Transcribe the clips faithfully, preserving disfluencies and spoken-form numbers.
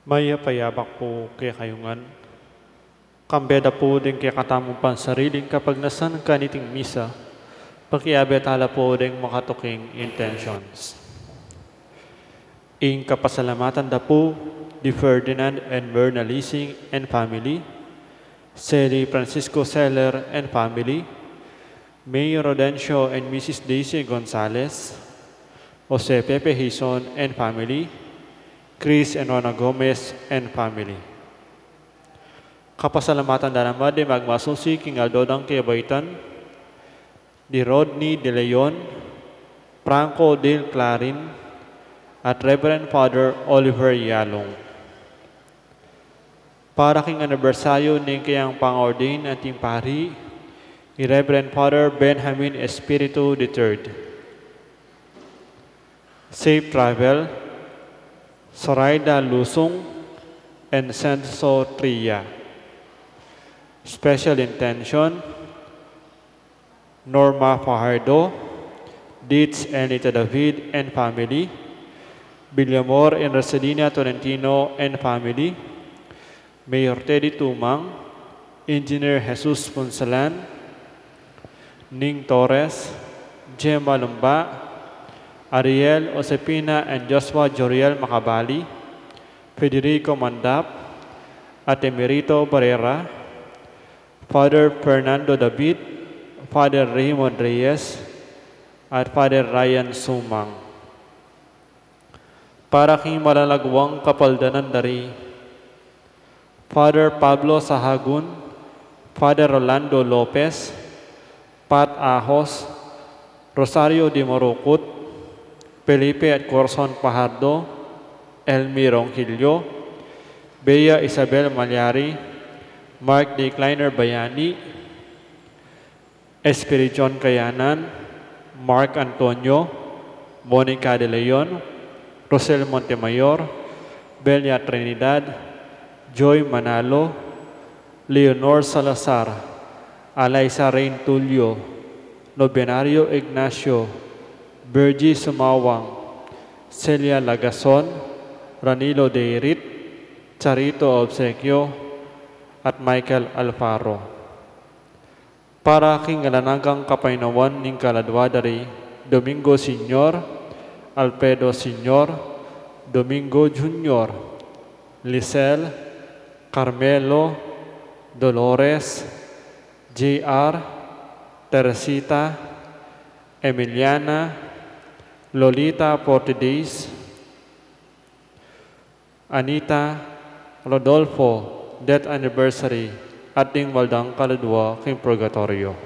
Mayap a yabak pu kekayu ngan. Kambe da pu deng kekatamung pansariling kapagnasan kaniting misa, pakiabe tala pu deng makatuking intentions. Ing kapasalamatan da pu di Ferdinand and Myrna Lising and family, Seli Francisco Seller and family, May Rodencio and Missus Daisy Gonzalez, Jose Pepe Hizon and family, Chris and Rona Gomez and family. Kapasalamatan da naman di magmasusi king aldo dang kebaitan, di Rodney De Leon, Franco Del Clarin, at Reverend Father Oliver Yalong. Para king anibersaryu ning kayang pang-ordain anting pari, i Reverend Father Benjamin Espiritu the third. Safe travel, Soraida Lusung and Senso Tria. Special intention, Norma Fajardo, Dietz Anita David and family, Villamor and Rosalina Tolentino and family, Mayor Teddy Tumang, Engineer Jesus Punsalan, Ning Torres, Gemma Lumba, Ariel Josefina and Joshua Joriel Macabali, Federico Mandap, at Emerito Barrera, Father Fernando David, Father Raymond Reyes, at Father Ryan Sumang. Para king malalaguang kapaldanan da ri Father Pablo Sahagun, Father Rolando Lopez, Pat Ahos, Rosario de Morucut, Felipe at Corson Fajardo, Elmi Ronquillo, Bea Isabel Malyari, Mark D. Kleiner Bayani, Espiridion Kayanan, Mark Antonio, Monica De Leon, Rosel Montemayor, Belia Trinidad, Joy Manalo, Leonor Salazar, Alaisa Rain Tulio, Nobenario Ignacio, Virgie Sumawang, Celia Lagason, Ranilo Deirit, Charito Obsequio, at Michael Alfaro. Para king alang anggang kapaynawan ning kaladua da ri Domingo Senior, Alfredo Senior, Domingo Junior, Lisel, Carmelo, Dolores, J R, Teresita, Emiliana, Lolita Portuguese, Anita, Rodolfo, death anniversary, at ding mal dang kaladua king purgatorio.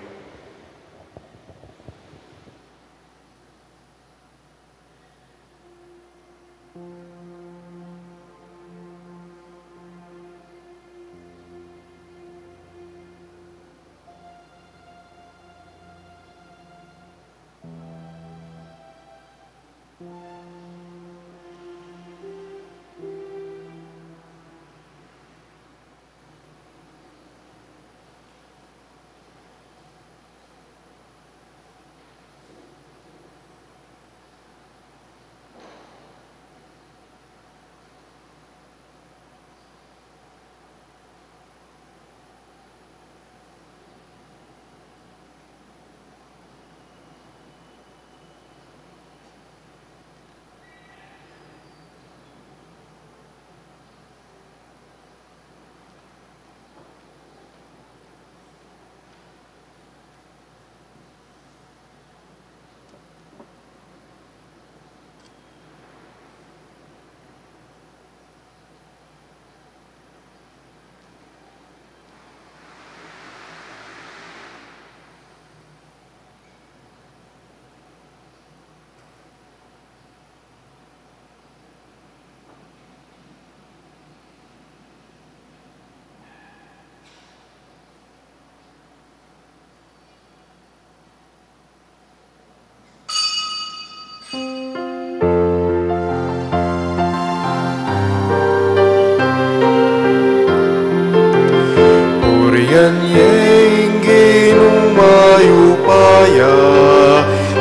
Purian ye ing Ginung mayupaya,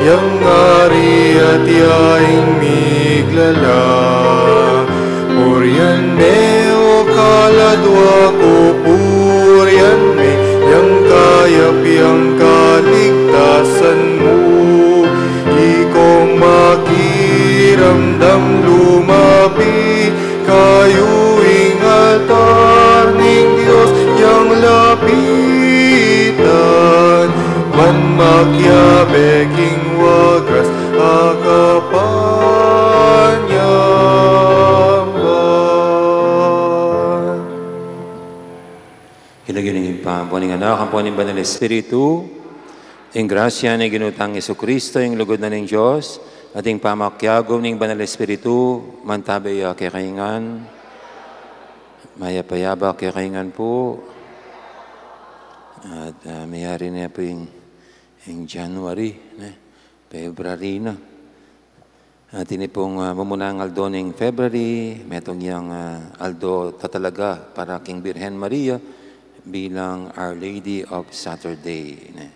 yang ngari at yaing miglala. Purian me Anak, ning Banal Espiritu, ing grasya ning Ginu tang Jesucristo, ing lugud na ning Dios, at ing pamakiagum ning Banal Espiritu, mantabe ya kekayu ngan. Mayap a yabak kekayu ngan pu. At, ah, meyari na pu ing, ing January, ne? February na. At ini pung, ah, mumunang aldo ning February, metung yang, ah, aldo tatalaga para king Birhen Maria bilang Our Lady of Saturday, ne?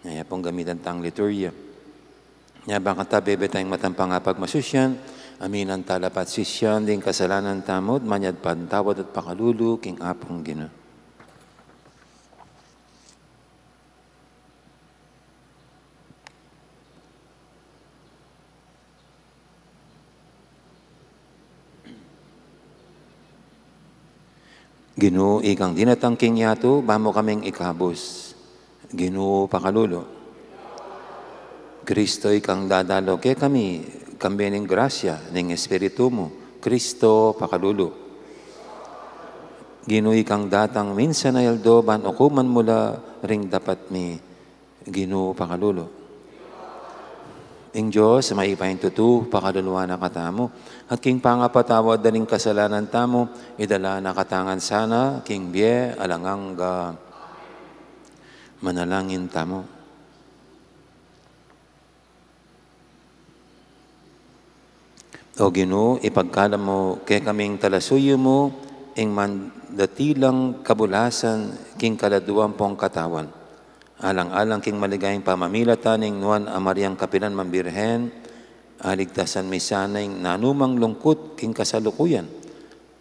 Ngaya pung gamitan tang liturgia. Nya bakanta bebe tayang matampang apagmasusyan, aminan tala pat sisian ding kasalanan tamu, at manyad patawad at pakalulu king Apung Ginu. Ginu, ikang dinatang king yatu, ba mu kaming ikabus. Ginu, pakalulu. Kristo, ikang dadalo kekami, kambe ning grasya ning Espiritu mu. Kristo, pakalulu. Ginu, ikang datang minsan a aldo, ban ukuman mu la ring dapat mi. Ginu, pakalulu. Ing Dios a mayupayang tutu, pakaluluan na katamu, at king pangapatawad da ning kasalanan tamu, idala na katamu ngan sana king bie alang angga. Manalangin tamu. O Ginu, ipagkalub mu kekaming talasuyu mu ing mandatilang kabulasan king kaladua pung katawan. Alang-alang king maligayang pamamilatan ning Nuan a Mariang kapilan man Birhen, aligtasan mi sana ing nanumang lungkut king kasalukuyan.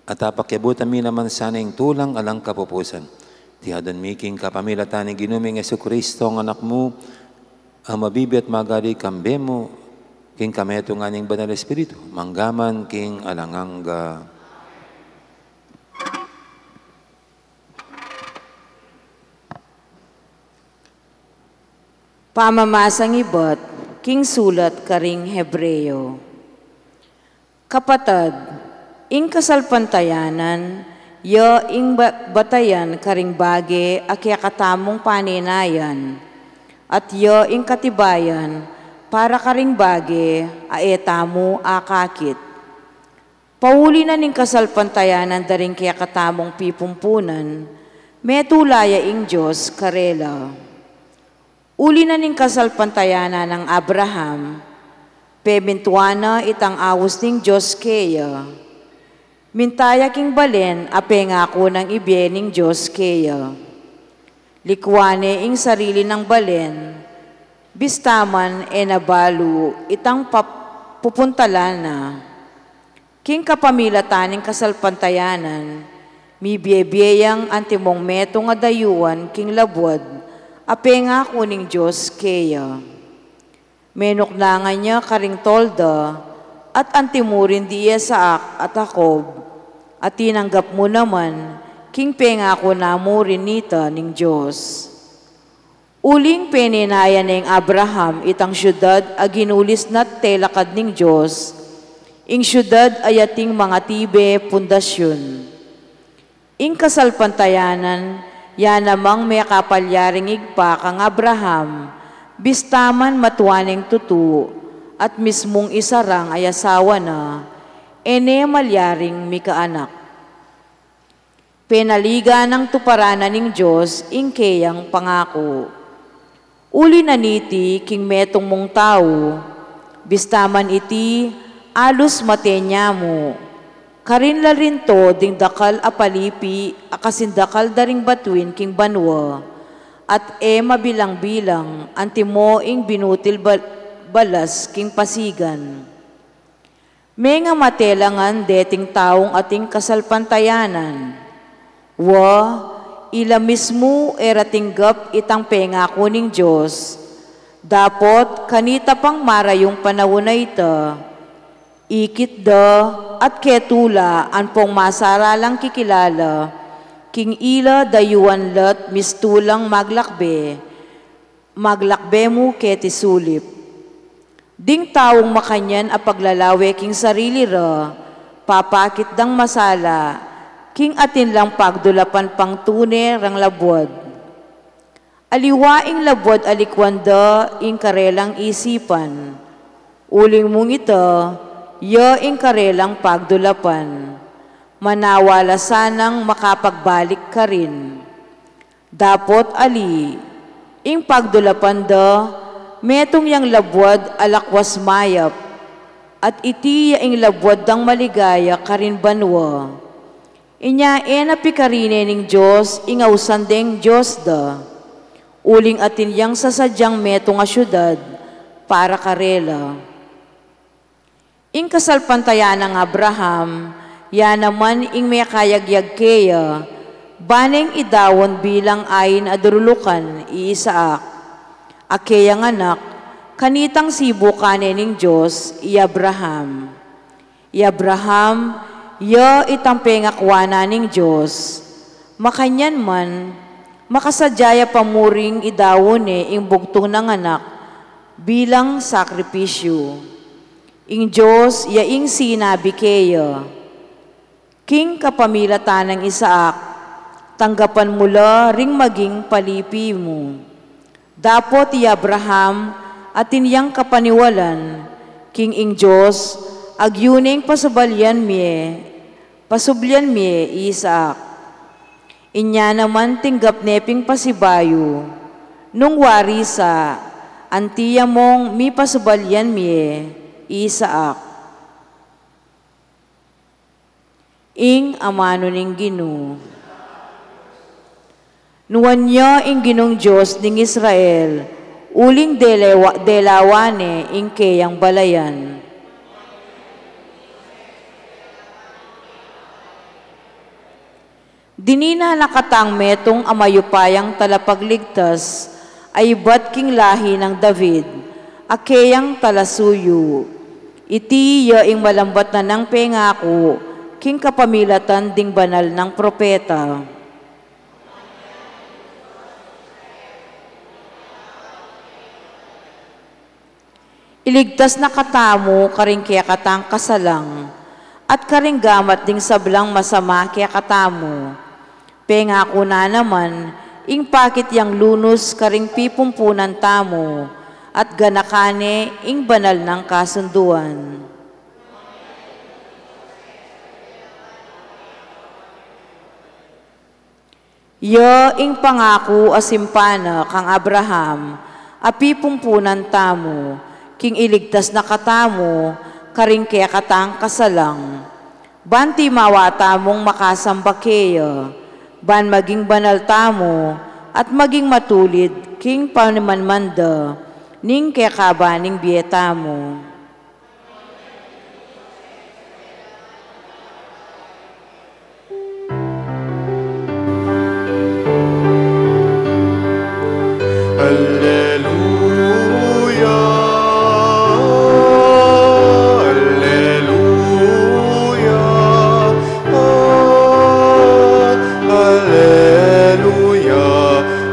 At apakiabutan mi naman sana ing tulang alang kapupusan. Iti adwan mi king kapamilatan ning Ginu ming Jesucristo, ing Anak mu, a mabibie at magari kambe mu, king kametungan ning Banal Espiritu, mangga man king alang angga. Pamamasang ibat king sulat karing Hebreo. Kapatad, ing kasalpantayanan, ya ing ba-, batayan karing bage a kekatamung paninayan, at ya ing katibayan para karing bage a e tamu akakit. Pauli na ning kasalpantayanan da ring kekatamung pipumpunan, metula ya ing Dios karela. Uli na ning kasalpantayanan nang Abraham, pemintuan na itang aus ning Dios keya. Minta ya king balen a pengaku nang ibie ning Dios keya. Likuan ne ing sarili nang balen, bista man e na balu itang pap-, pupuntalan na. King kapamilatan ning kasalpantayanan, mibie-bie yang antimong metung a dayuan king labuad a pengaku ning Dios keya. Menuknangan ya karing tolda, at antimu rin di Isaac at Jacob, at tinanggap mu naman king pengaku na mu rin nita ning Dios. Uling peninayan neng Abraham itang siudad a ginulis na't telakad ning Dios, ing siudad a ating mangatibe pundasyun. Ing kasalpantayanan, ya namang mekapalyaring ibpa kang Abraham, bista man matua neng tutu, at mismung isarang a asawa na, e ne malyaring mikaanak. Penaligan nang tuparan na ning Dios ing keyang pangaku. Uli na niti king metung mung tau, bista man iti alus mate nya mu, karin la rin to ding dakal a palipi a kasindakal da ring batuin king banua, at e mabilang-bilang antimo ing binutil bal-, balas king pasigan. Mengamate la ngan deting taung ating kasalpantayanan. Wa, ila mismu e ra tinggap itang pengaku ning Dios. Dapot kanita pang marayung panaun a ita, ikit da at ketula ampong masaralang kikilala, king ila dayuan la't mistulang maglakbe, maglakbe mu keti sulip. Ding taung makanyan a paglalawe king sarili ra, papakit dang masala, king atin lang pagdulapan pang tune rang labuad. Aliwa ing labuad a likuan da ing karelang isipan, uling mung ita ya ing karelang pagdulapan. Manawa la sanang makapagbalik karin. Dapot ali, ing pagdulapan da, metung yang labuad a lakwas mayap, at iti ya ing labuad dang maligaya karin banua. Inya e na pikarine ning Dios ing ausan deng Dios da, uling atin yang sasadyang metung a siudad para karela. Ing kasalpantayan nang Abraham, ya naman ing mekayagyag keya, ba neng idaun bilang ain a durulukan i Isaac, a keyang anak, kanitang sibukan ne ning Dios i Abraham. I Abraham, ya itang pengakuan na ning Dios. Makanyan man, makasadya ya pa mu ring idaun ne ing bugtung nang anak bilang sakripisyu. Ing Dios ya ing sinabi keya, "King kapamilatan nang Isaac, tanggapan mu la ring maging palipi mu." Dapot i Abraham atin yang kapaniwalan, king ing Dios agyu neng pasubalyan mie, pasublian mie i Isaac. Inya naman tinggap ne pin pasibayu, "Nung wari sa, anti ya mong mipasubalyan mie i Isaac." Ing amanu ning Ginu. Nuan ya ing Ginung Dios ning Israel, uling delewa-, delawan ne ing keyang balayan. Dininan na katang metung a mayupayang talapagligtas, a ibat king lahi nang David, a keyang talasuyu. Iti ya ing malambat na nang pengaku, king kapamilatan ding banal nang propeta. Iligtas na katamu karing kekatang kasalang, at karing gamat ding sablang masama kekatamu. Pengaku na naman, ing pakit yang lunus karing pipumpunan tamu, at ganakan ne ing banal nang kasunduan. Ya ing pangaku a simpan na kang Abraham, a pipumpunan tamu, king iligtas na katamu, karing kekatang kasalang. Ban timawa tamung makasamba keya, ban maging banal tamu, at maging matulid king panimanmanda, ning kekaban ning bie tamu. Alleluia, alleluia, alleluia,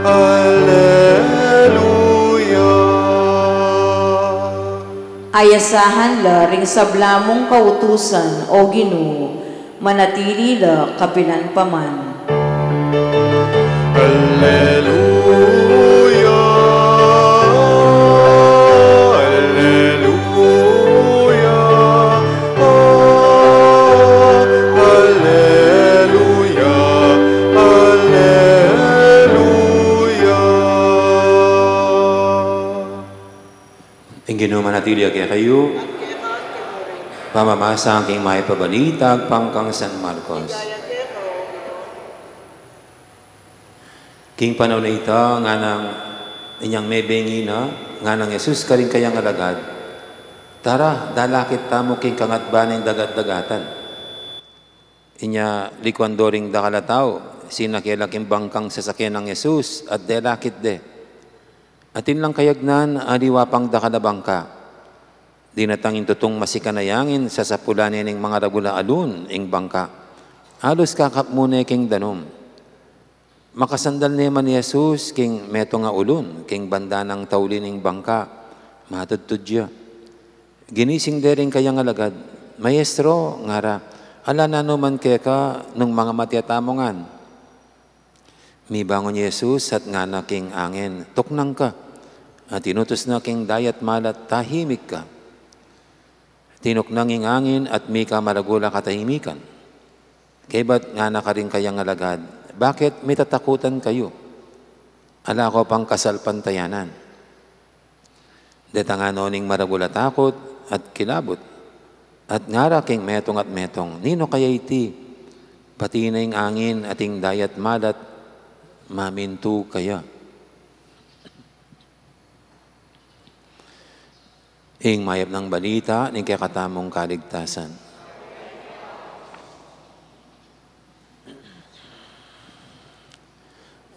alleluia. Ayasahan la ring sabla mung kautusan, O Ginu, manatili la kapilan pa man. Alleluia, alleluia, alleluia, alleluia. Ing Ginu manatili ya kekayu. Pamamasa king Mayap a Balita agpang kang San Marcos. King panaun a ita, nganang inyang mebengi na, nganang Jesus karing kayang alagad, "Tara, dalakit tamu king kangatban ning dagat-dagatan." Inya likuan do ring dakal a tau, sinake la king bangkang sasakyan nang Jesus, at delakit de. Atin lang kayagnan, aliwa pang dakal a bangka. Dinatang ing tutung masikan a yangin, sasapulan ne ning mangaragul a alun ing bangka. Alus kakapmu ne king danum. Makasandal ne man i Jesus king metung a ulun, king banda nang tauli ning bangka, matudtud ya. Ginising de ring kayang alagad, "Maestro," ngara, "ala nanu man keka nung mangamate tamu ngan?" Mibangon i Jesus at ngana king angin, "Tuknang ka." At inutus na king dayat malat, "Tahimik ka." Tinuknang ing angin at mika maragul a katahimikan. Kaybat ngana karing kayang alagad, "Bakit mitatakutan kayu? Ala ko pang kasalpantayanan." Detang no ning maragul a takut at kilabut, at ngara king metung at metung, "Ninu kaya iti? Pati na ing angin at ing dayat malat, mamintu kaya." Ing mayap nang balita ning kekatamung kaligtasan.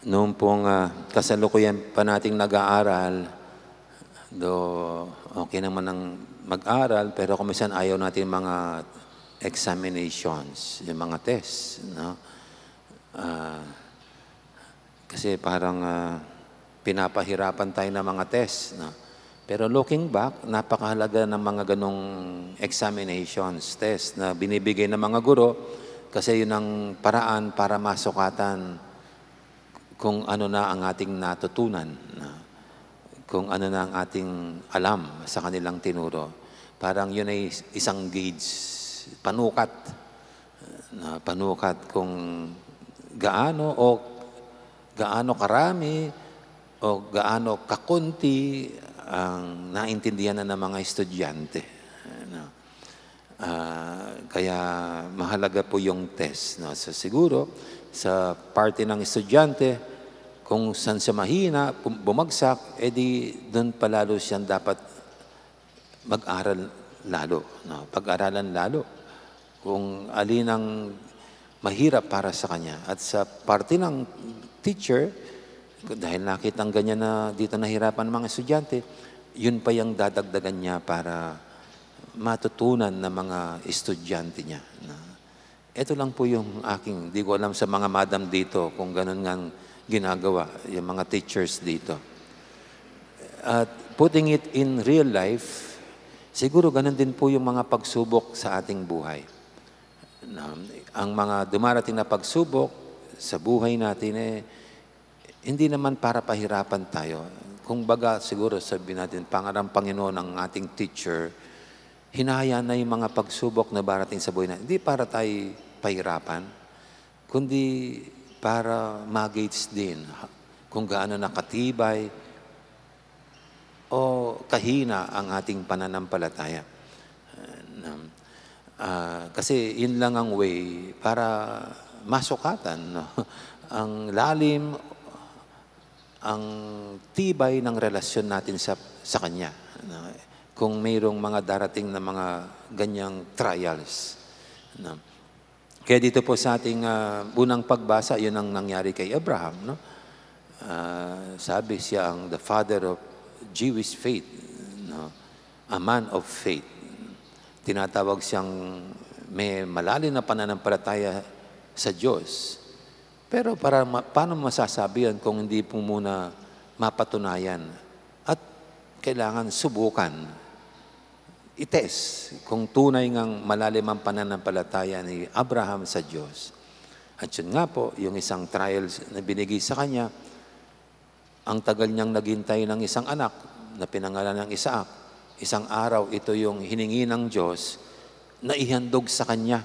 Nung pung, ah, kasalukuyan pa nating nag-aaral, do okay naman ang mag-aral, pero kung minsan ayaw natin mga examinations, yung mga test, no? Ah, kasi parang, ah, pinapahirapan tayo ng mga test, no? Pero looking back, napakahalaga ng mga ganong examinations, test na binibigay ng mga guro kasi yun ang paraan para masukatan kung ano na ang ating natutunan, no? Kung ano na ang ating alam sa kanilang tinuro. Parang yun ay isang gauge, panukat, no? Panukat kung gaano o gaano karami o gaano kakunti ang naintindihan na ng mga estudyante, no? Ah, kaya mahalaga po yung test, no? So, siguro, sa parte ng estudyante, kung saan siya mahina, pum-, bumagsak, edi doon pa lalo siyang dapat mag-aral lalo, no? Pag-aralan lalo kung alin ang mahirap para sa kanya. At sa parte ng teacher, dahil nakitang ganyan na dito nahirapan ang mga estudyante, yun pa yung dadagdagan niya para matutunan ng mga estudyante niya, no? Ito lang po yung aking, di ko alam sa mga madam dito kung ganun nga ang ginagawa, yung mga teachers dito. At putting it in real life, siguro ganun din po yung mga pagsubok sa ating buhay. Na, ang mga dumarating na pagsubok sa buhay natin, eh, hindi naman para pahirapan tayo. Kung baga, siguro sabihin natin, pangarang Panginoon ang ating teacher, hinaya na yung mga pagsubok na barating sa buhay na, hindi para tayo pahirapan, kundi para ma-gauge din ha-, kung gaano nakatibay o kahina ang ating pananampalataya. Ah, kasi yun lang ang way para masukatan, no? Ang lalim, ang tibay ng relasyon natin sa, sa Kanya, no? Kung mayroong mga darating na mga ganyang trials, no? Kaya dito po sa ating, ah, unang pagbasa, yun ang nangyari kay Abraham, no? Ah, sabi siya ang the father of Jewish faith, no? A man of faith. Tinatawag siyang may malalim na pananampalataya sa Diyos. Pero para ma-, paano masasabi yan kung hindi po muna mapatunayan? At kailangan subukan, i-test kung tunay ngang malalim ang pananampalataya ni Abraham sa Diyos. At yun nga po, yung isang trial na binigay sa kanya, ang tagal niyang naghintay ng isang anak na pinangalan ng Isaac. Isang araw, ito yung hiningi ng Diyos na ihandog sa kanya.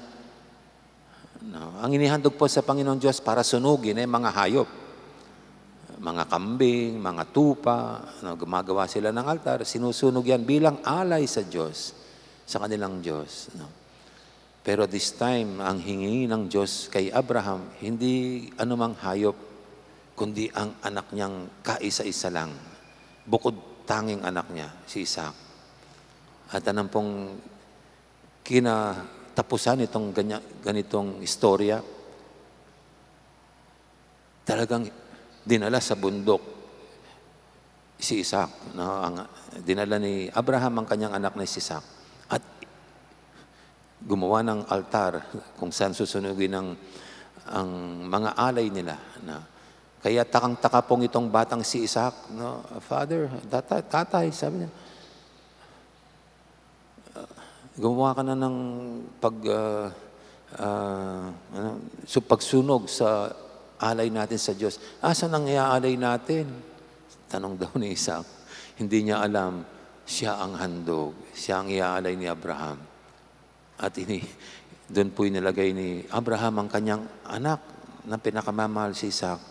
No? Ang inihandog po sa Panginoong Diyos para sunugin ay mga hayop. Mga kambing, mga tupa, no? Gumagawa sila ng altar, sinusunog yan bilang alay sa Diyos, sa kanilang Diyos, no? Pero this time, ang hingi ng Diyos kay Abraham, hindi anumang hayop, kundi ang anak niyang kaisa-isa lang, bukod tanging anak niya, si Isaac. At anong pong kinatapusan itong ganya-, ganitong istorya? Talagang dinala sa bundok si Isaac, no? Ang, dinala ni Abraham ang kanyang anak na si Isaac. At gumawa ng altar kung saan susunugin ang, ang mga alay nila, no? Kaya takang-taka pong itong batang si Isaac, no? "Father, tata-, tatay," sabi niya, "gumawa ka na ng pag-, ah, ah, ano, su-, pagsunog sa alay natin sa Diyos. Asan ang iaalay natin? Tanong daw ni Isaac. Hindi niya alam, siya ang handog, siya ang iaalay ni Abraham. At ini, doon po inilagay ni Abraham ang kanyang anak na pinakamamahal, si Isaac,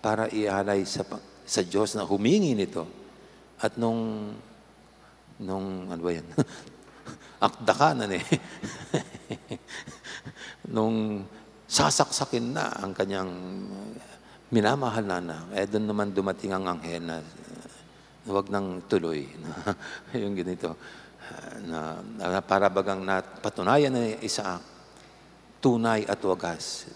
para ialay sa, sa Diyos na humingi nito. At nung, nung, ano ba yan? Akdakan na eh. Nung sasaksakin na ang kanyang minamahal na anak, eh, doon naman dumating ang anghel na, na wag nang tuloy. Yung ganito, na, na para bagang napatunayan ni Isaac, tunay at wagas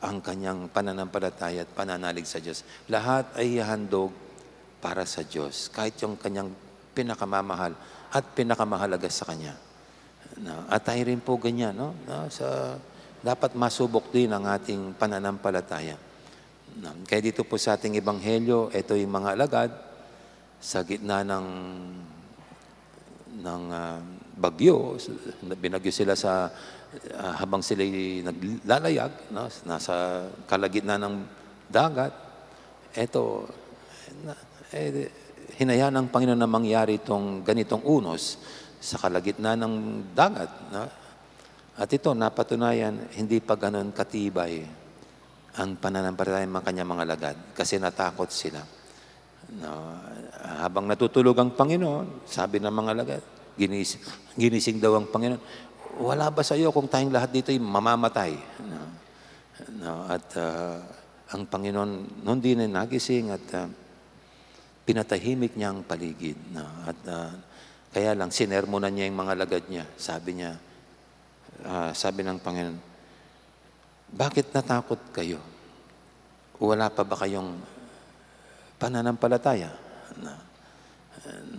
ang kanyang pananampalataya at pananalig sa Diyos. Lahat ay ihahandog para sa Diyos. Kahit yung kanyang pinakamamahal at pinakamahalaga sa kanya. No? At tayo rin po ganyan, no? No? Sa, dapat masubok din ang ating pananampalataya. No? Kaya dito po sa ating ebanghelyo, ito yung mga alagad sa gitna ng, ng, ah, bagyo. Binagyo sila sa, ah, habang sila'y naglalayag, no? Nasa kalagitnaan ng dagat. Eto, na, eh, hinayaan ng Panginoon na mangyari itong ganitong unos sa kalagitnaan ng dagat, no? At ito, napatunayan, hindi pa ganun katibay ang pananampalataya ng mga kanyang mga alagad kasi natakot sila. No, habang natutulog ang Panginoon, sabi ng mga alagad, ginis-, ginising daw ang Panginoon, "Wala ba sa iyo kung tayong lahat dito ay mamamatay?" No? No, at, ah, ang Panginoon, nung di na nagising at, ah, pinatahimik niya ang paligid. No? At, ah, kaya lang, sinermonan niya yung mga alagad niya. Sabi niya, ah, sabi ng Panginoon, "Bakit natakot kayo? Wala pa ba kayong pananampalataya?" Na,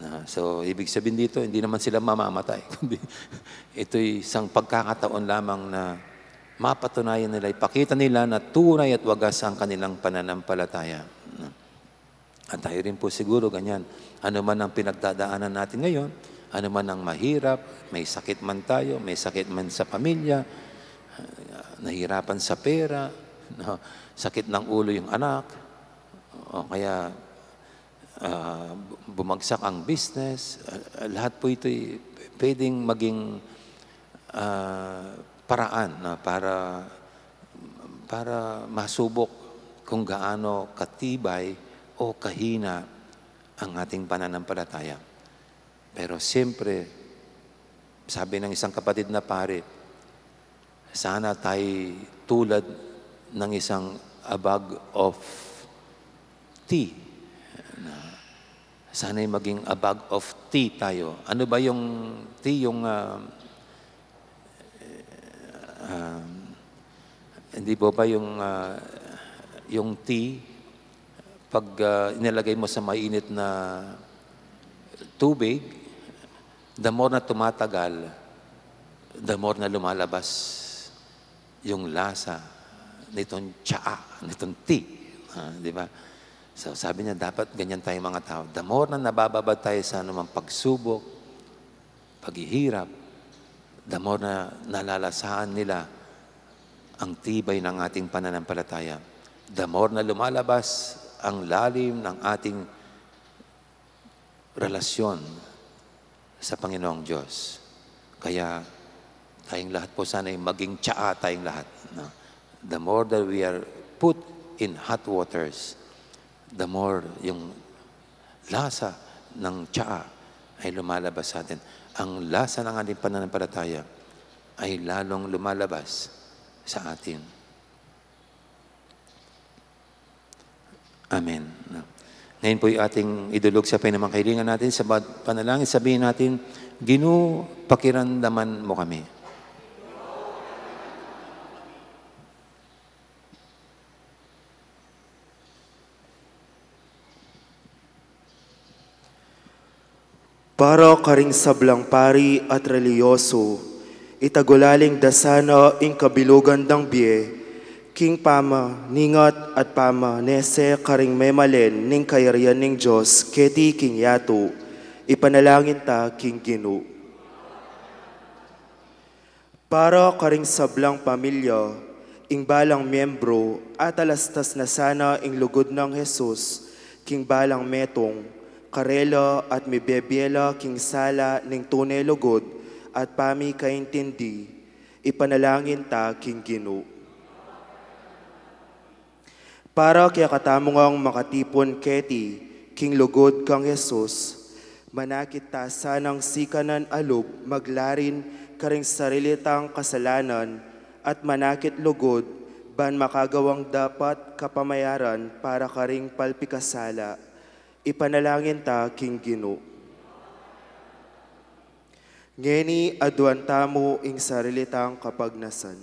na, so, ibig sabihin dito, hindi naman sila mamamatay, kundi ito'y isang pagkakataon lamang na mapatunayan nila, ipakita nila na tunay at wagas ang kanilang pananampalataya. Na, at tayo rin po siguro ganyan. Ano man ang pinagdadaanan natin ngayon, ano man ang mahirap, may sakit man tayo, may sakit man sa pamilya, ah, nahirapan sa pera, no? Sakit ng ulo yung anak, o kaya, ah, bumagsak ang business, ah, lahat po ito'y pwedeng maging, ah, paraan na para para masubok kung gaano katibay o kahina ang ating pananampalataya. Pero siyempre, sabi ng isang kapatid na pare, "Sana tayo tulad ng isang a bag of tea." Na, sana'y maging a bag of tea tayo. Ano ba yung tea? Yung, ah, Um, hindi po ba yung, ah, yung tea, pag, ah, inilagay mo sa mainit na tubig, the more na tumatagal, the more na lumalabas yung lasa nitong tsaa, nitong tea. Ah, di ba? So, sabi niya, dapat ganyan tayong mga tao. The more na nabababa tayo sa anumang pagsubok, paghihirap, the more na nalalasahan nila ang tibay ng ating pananampalataya. The more na lumalabas ang lalim ng ating relasyon sa Panginoong Diyos. Kaya tayong lahat po sana'y maging tsaa tayong lahat, no? The more that we are put in hot waters, the more yung lasa ng tsaa ay lumalabas sa atin. Ang lasa ng ating pananampalataya ay lalong lumalabas sa atin. Amen. Ngayon po'y ating idulog sa pinakamangailangan natin sa bawat panalangin. Sabihin natin, "Ginu, pakiramdaman mo kami." Para karing sablang pari at relihiyoso, itagulaling da sana ing kabilugan dang bie, king pamaningat at pamanese karing memalen ning kayarian ning Dios keti king yatu, ipanalangin ta king Ginu. Para karing sablang pamilya, Ing balang miembro, atalastas na sana ing lugud nang Jesus king balang metung karela at mibebie la king sala ning tune lugud at pamikaintindi. Ipanalangin ta king Ginu. Para kekatamu ngang makatipun keti king lugud kang Jesus, manakit ta sanang sikanan a lub maglarin karing sarili tang kasalanan at manakit lugud ban makagawang dapat kapamayaran para karing palpikasala. Ipanalangin ta king Ginu. Ngeni aduan tamu ing sarili tang kapagnasan.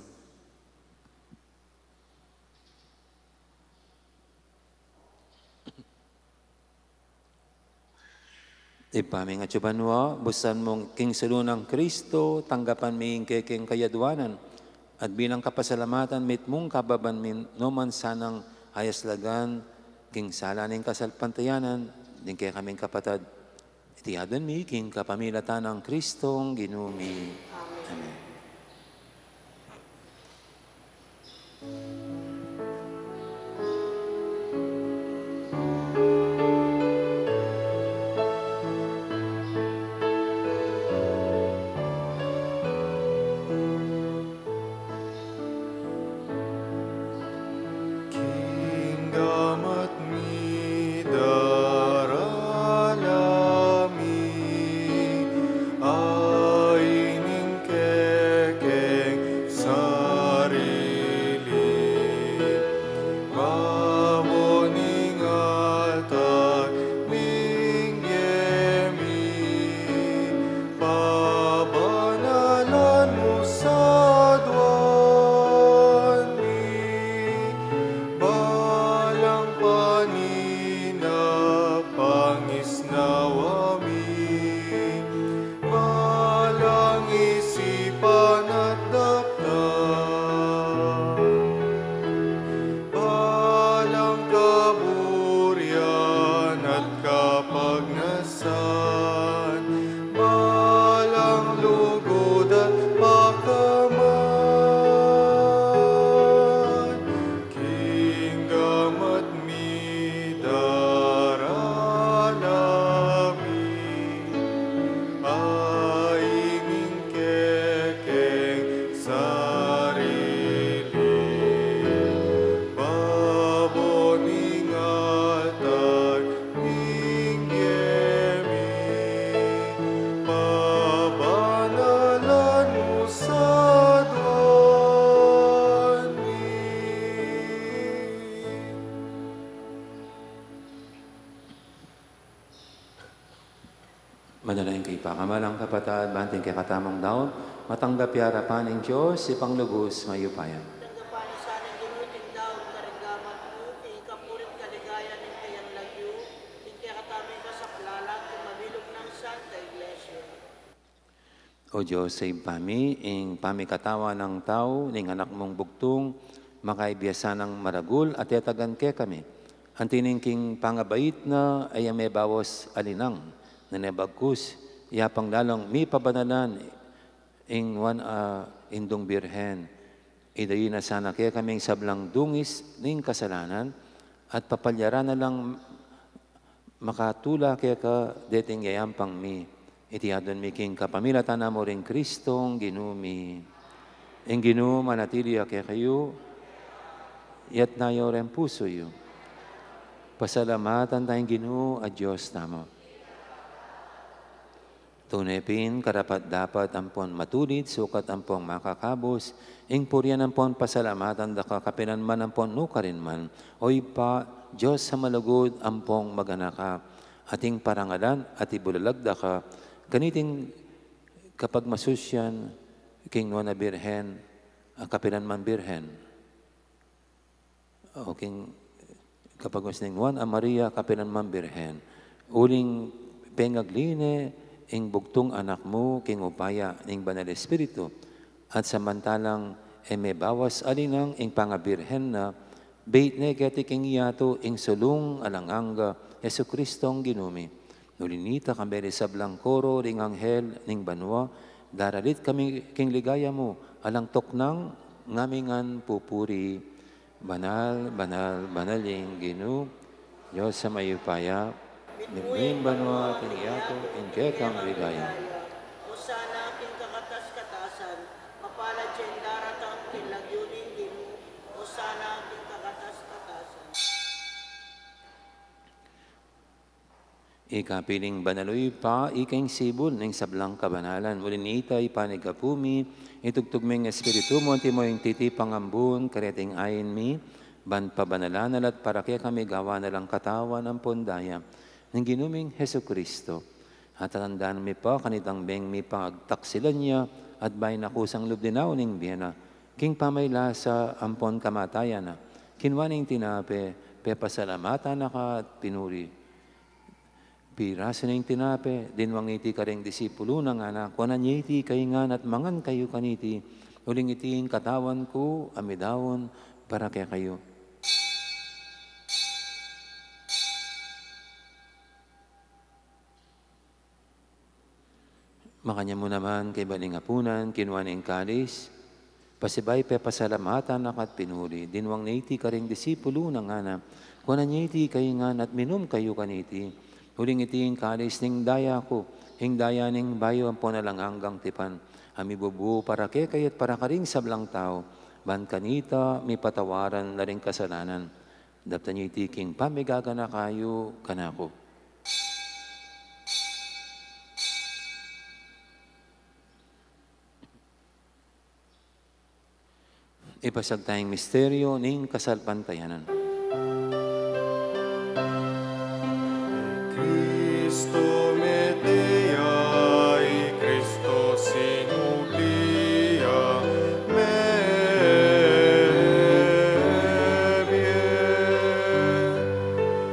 Ibpa mi atsu ka banua, busan mung king salu nang Kristo, tanggapan mi ing kekeng kayaduanan, at bilang kapasalamatan mitmung kababan mi no man sanang ayaslagan king sala ning kasalpantayanan ning kekaming kapatad. Iti adwan mi king kapamilatan nang Kristong Ginu mi. Amen. King gamat mi, darala mi, a ining kekeng sarili, babo ning altar ning gemi, pabanalan mu sa aduan mi, balang panina pangisnawa mi, balang isipan at daptan, balang kaburian at kapagnasan, balang lugud at pakaman, king gamat mi, darala mi, a ining kekeng sarili, babo ning altar ning gemi, pabanalan mu sa aduan mi. Manalangin kayu pakamalan kung kapatad, ban ing kekatamung daun matanggap ya king arapan ning Dios, Ibpang lubus mayupaya. Tanggapan na sa ning Ginu iting daun karing gamat mu, king kapurian at kaligayan ning kayang lagyu, king kekatamung kasaplalan, king mabilug nang Santa Iglesia. O Dios a Ibpa mi, ing pamikatawan nang tau ning Anak mung bugtung, makaibie sanang maragul a tetagan kekami. Anti ning king pangabait na, e ya mebawas alinang, nune bagkus, ya pang lalung mipabanalan ing nuan a Indung Birhen. Idayin na sana kekami ing sablang dungis ning kasalanan, at papalyaran na lang makatula keka deting yayampang mi. Iti adwan mi king kapamilatan na mu ring Kristong Ginu mi. Ing Ginu manatili ya kekayu, iyatas yu ring pusu yu. Pasalamatan taya ing Ginu a Dios tamu. Tune pin, karapat-dapat ampon matulid, sukat ampon makakabus, ing purian ampon pasalamatan da ka kapilan man ampon nukarin man, O Ibpa, Dios a malugud ampon maganaka, ating parangalan at ibulalag da ka, kaniting kapagmasusian king nuan a Birhen, a kapilan man Birhen. O king kapagmasusian ning nuan a Maria, kapilan man Birhen. Uling pengagli ne ing bugtung Anak mu king upaya ning Banal Espiritu, at samantalang e mebawas alinang ing pangabirhen na, beit ne keti king yatu ing sulung alang angga, Jesukristong Ginu mi. Nune nita, kambe ring sablang koro ring anghel ning banua, daralit kami king ligaya mu, alang tuknang Ngamingan pupuri, banal, banal, banal ing Ginu, Dios a mayupaya, mitmu ing banua at ing yatu king kekang ligaya. Hosana king kakatas-katasan, mapalad ya ing daratang king lagyu ning Ginu, Hosana king kakatas-katasan. Ika piling banal, o Ibpa, ika ing sibul ning sablang kabanalan. Uli nita, ipanyawad mi, itubud me ing Espiritu mu, antimo ing titipang ambun kareting ain mi, ban pabanalan na la at para kekami gawan na lang katawan ampon daya ning Ginu ming Jesucristo. At tatandanan mi pa kanitang beng mipagtaksilan ya, at bayu na kusang lub dinaun ing bie na, king pamaglasa ampon kamatayan na, kinua ne ing tinape, pepasalamatan na ka at pinuri. Pirasu ne ing tinape, dinwang ne iti karing disipulu na, ngana, kuanan ye iti kayu ngan at mangan kayu kaniti, uling iti ing katawan ku a midaun para kekayu. Makanyan mu naman kaibat ning apunan, kinua ne ing kalis, pasibayu pepasalamatan na ka at pinuri, dinwang ne iti karing disipulu na, ngana, kuanan ye iti kayu ngan at minum kayu kaniti, uling iti ing kalis ning daya ku, ing daya ning bayu ampon alang anggang tipan, a mibubu para kekayu at para karing sablang tau, ban kanita mipatawaran la ring kasalanan. Daptan ye iti king pamiganaka yu kanaku. Ipasiag taya ing misteryu ning kasalpantayanan. Cristo mete ya, i Cristo sinumpli ya, mebie.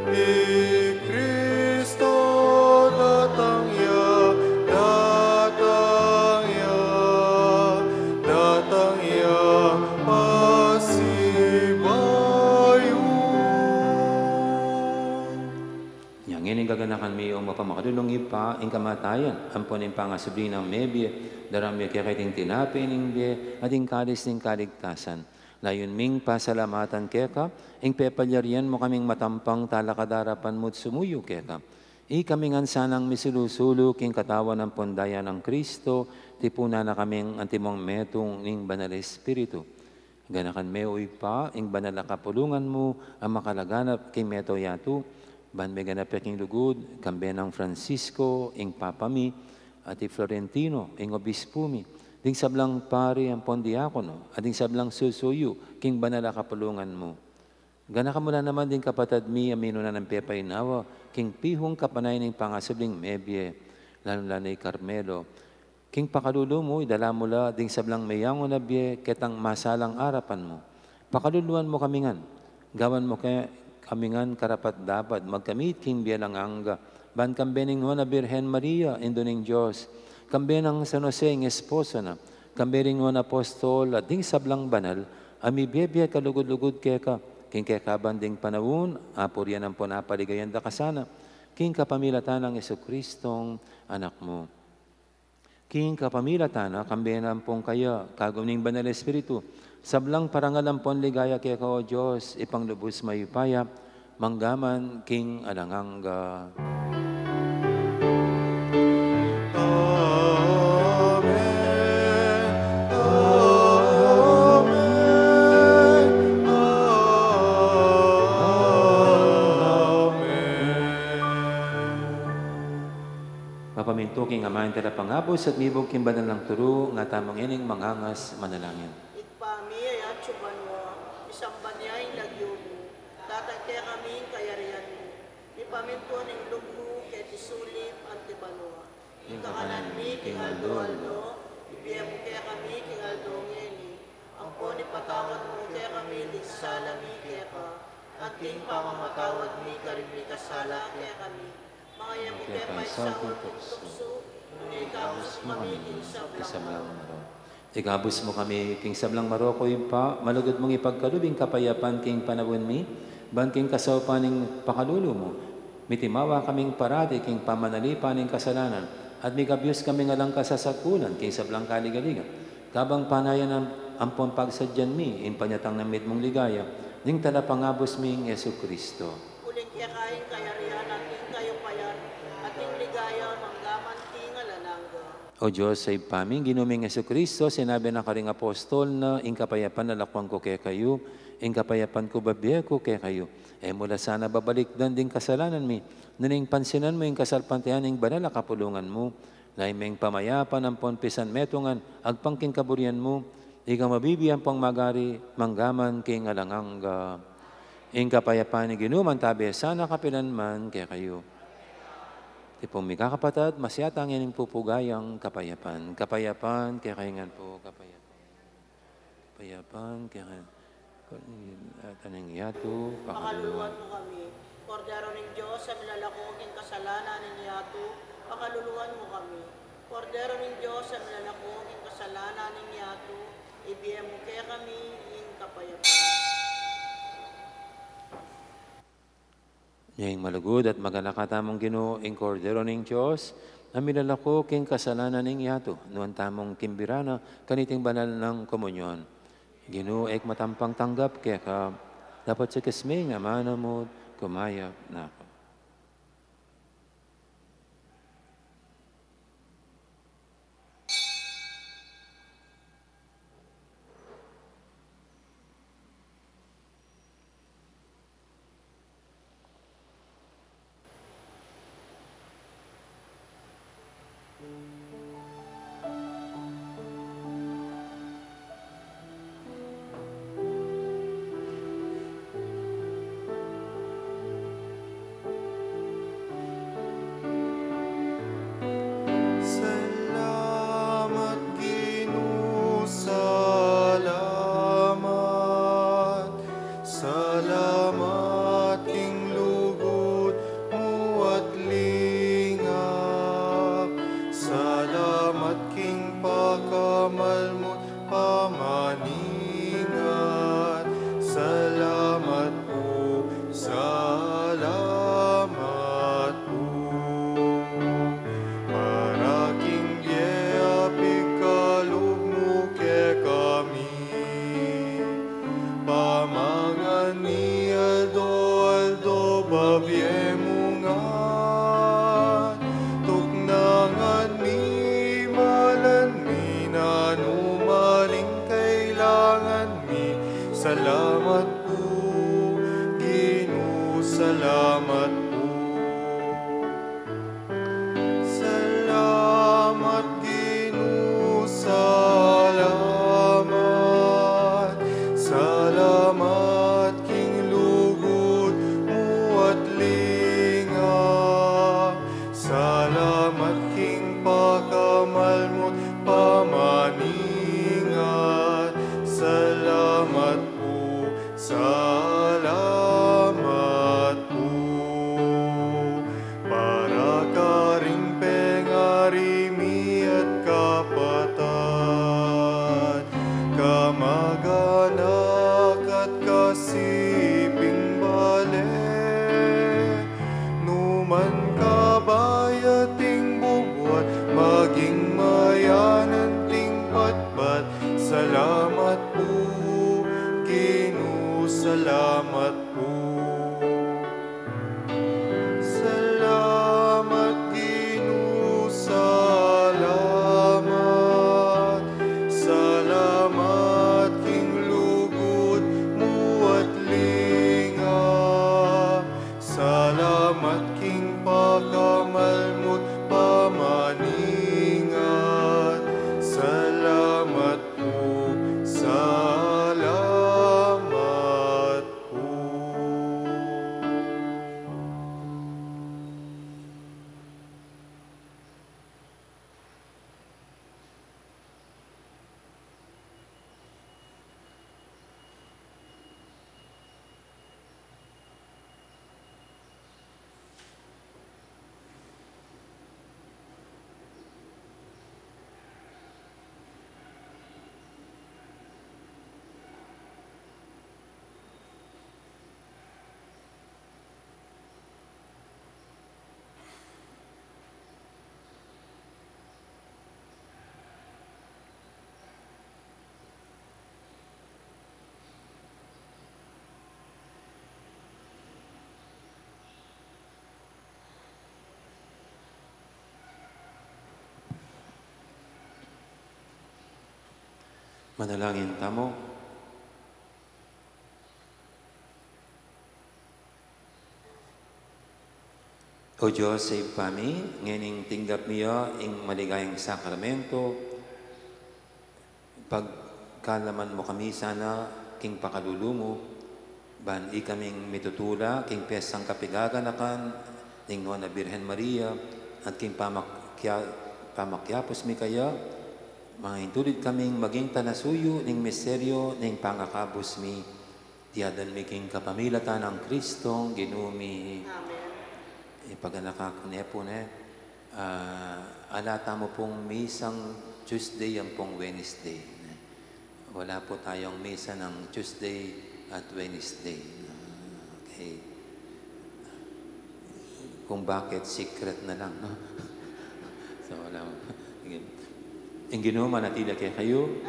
I Cristo datang ya, datang ya, datang ya pasibayu. Inya ngeni gaganakan mi, o mapamakalulung Ibpa, ing kamatayan ampon ing pangasubli nang mebie, daraun mi keka iting tinape ning bie at ing kalis ning kaligtasan. Layun ming pasalamatan keka ing pepalyarian mu kaming matampang talakad king arapan mu at sumuyu keka. Ikami ngan sanang misulu-sulu king katawan ampon daya nang Cristo, tipunan na kaming antimong metung ning Banal Espiritu. Ganakan me, o Ibpa, ing banal a kapulungan mu a makalaganap king mabilug a yatu, ban meganap ya king lugud, kambe nang Francisco, ing Papa mi, at i Florentino, ing Obispu mi, ding sablang pari ampon diakono, at ding sablang susuyu king banal a kapulungan mu. Ganakan mu la naman ding kapatad mi a minuna nang pepainawa king pihung kapanayan ning pangasubling mebie, lalu na i Carmelo. King pakalulu mu, idala mu la ding sablang meyangu na bie ketang masalang arapan mu. Pakaluluan mu kami ngan. Gawan mu ke kami ngan karapat-dapat magkamit king bie alang angga, ban kambe ning Nuan a Birhen Maria, Indu ning Dios, kambe nang San Jose, ing esposo na, kambe ring nuan a apostol, at ding sablang banal a mibie-bie kalugud-lugud keka, king kekaban ding panaun, apurian ampon apaligayan da ka sana, king kapamilatan nang Jesucristong Anak mu. King kapamilatan na, kambe na ampon kaya, kagum ning Banal Espiritu, sablang parangal ampon ligaya keka, o Dios, Ibpang lubus mayupaya, mangga man king alang angga. Amen. Amen. Amen. Mapamintu king Ama ing Talapangabus at mibug king banal nang turu, ngatamu ngening mangangas manalangin. Ibpa mi, atsu ka banua, misamban ya ing lagyu mu, datang kekami ing kayarian mu, mipamintuan ing lub mu keti sulip anti banua. Ing kakanan mi king aldo-aldo, ibie mu kekami king aldo ngeni, ampon ipatawad mu kekami ding sala mi keka, anti ing pamamatawad mi karing mikasala kekami. Manga e mu ke paisaul king tuksu, nune ikabus mu kami king sablang marok. Ikabus mu kami king sablang marok, o Ibpa, malugud mung ipagkalub ing kapayapan king panaun mi, ban king kasaupan ning pakalulu mu, mitimawa kaming parati king pamanalipan ning kasalanan, at mikabus kaming alang kasasakulan king sablang kaligaligan, kabang panayan nang ampon pagsadyan mi ing panyatang na mitmung ligaya ning Talapangabus ming Jesucristo. Uling keka ing kayarian at ing kayupayan at ing ligaya mangga man king alang angga. O Dios a Ibpa mi, Ginu ming Jesucristo, sinabi na karing apostol na, "Ing kapayapan lalakwan ku kekayu, ing kapayapan ku bibie ku kekayu." E mu la sana babalikdan ding kasalanan mi, nune ing pansinan mu ing kasalpantayanan ning banal a kapulungan mu, lalu meng pamayapan ampon pisanmetungan agpang king kaburian mu, ika mabibie ampong magari mangga man king alang angga. Ing kapayapan ning Ginu mantabe sana kapilan man kekayu. Tipun mi kakapatad, masyatang ing pupugayang kapayapan. Kapayapan kekayu ngan pu, kapayapan. Kapayapan kekayu. At aning yatu, pakaluluan mu kami. Kordero ning Dios, a milalako king kasalanan ning yatu, pakaluluan mu kami. Kordero ning Dios, a milalako king kasalanan ning yatu, ibie mu kekami ing kapayapan. Ing malugud at maganaka tamung Ginu, ing Kordero ning Dios, a milalako king kasalanan ning yatu, nuan tamung kimbira na kaniting banal nang komunyon. Ginu, e ku matampang tanggap keka, dapot sakit me ing amanu mu, kumayap na ku. Salamat, Ginu, salamat. Salamat king lugud mu at lingap. Salamat king pakamal mu't pamaningat. Salamat pu, salamat pu. Para king bie a pikalub mu kekami. Pamangan mi aldo-aldo, babie mu ngan. Tuknangan mi, malan mi, nanu man ing kailangan mi. Salamat pu, Ginu, salamat pu. Salamat, Ginu, salamat. Salamat king lugud mu at lingap. Salamat king pakamal mu't pamaningat. Salamat pu, salamat pu. Para karing pengari mi at kapatad, kamag-anak at kasiping bale, numan kabayat ing bubuat, maging mayanan ting patpat. Salamat pu, Ginu, salamat pu. Salamat, Ginu, salamat. Salamat king lugud mu at lingap. Salamat king pakamal mu't pamaningat. Salamat pu, salamat pu. Manalangin tamu. O Dios, Ibpa mi, ngening tinggap mi ya ing maligayang sakramento, pagkalaman mu kami sana king pakalulu mu, ban ikaming mitutula king piestang kapigaganakan ning Nuan a Birhen Maria, at king pamakya-, pamakyapus mi kaya, mangintulid kaming maging tanasuyu ning misteryo ning pangakabus mi. Iti aduan mi king kapamilatan nang Kristong Ginu mi. Amen. Ipaganakan ku ne pu ne, ah, ala tamu pung misang Tuesday ampong Wednesday. Wala po tayong misa ng Tuesday at Wednesday. Ah, okay. Kung bakit, secret na lang, no? So, wala. Sige. Ing Ginu manatili kekayu.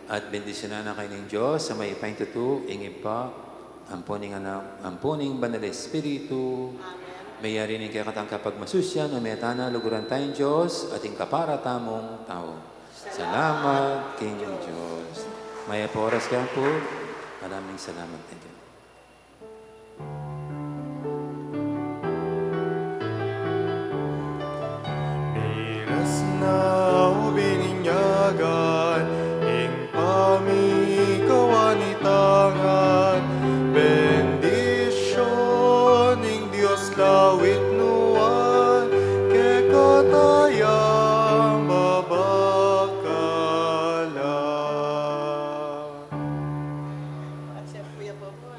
At bendisyunan na kayu ning Dios a mayupayang tutu, ing Ibpa, ampo ning Anak, ampo ning Banal a Espiritu. Amen. Mayari ning kekatang kapagmasusian, o metana, luguran tayong Dios, at ing kapara tamung tau. Salamat king Dios. Mayap a oras kekayu pu. Maraming salamat. Thank you. Miras na o bininyagan, ing pamikawanitangan, bendisyun ning Dios lawit nuan, kekatayang babakala. At siya, Kuya Bobo,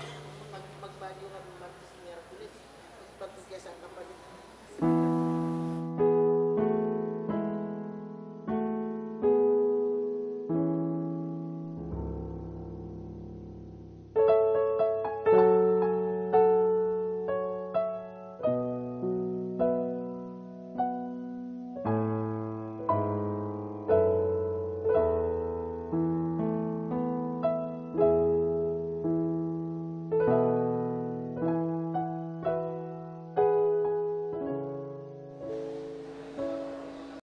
mag-, magbagyo kami Martes, Miyerkules. Pagpagkesa ang kapatid.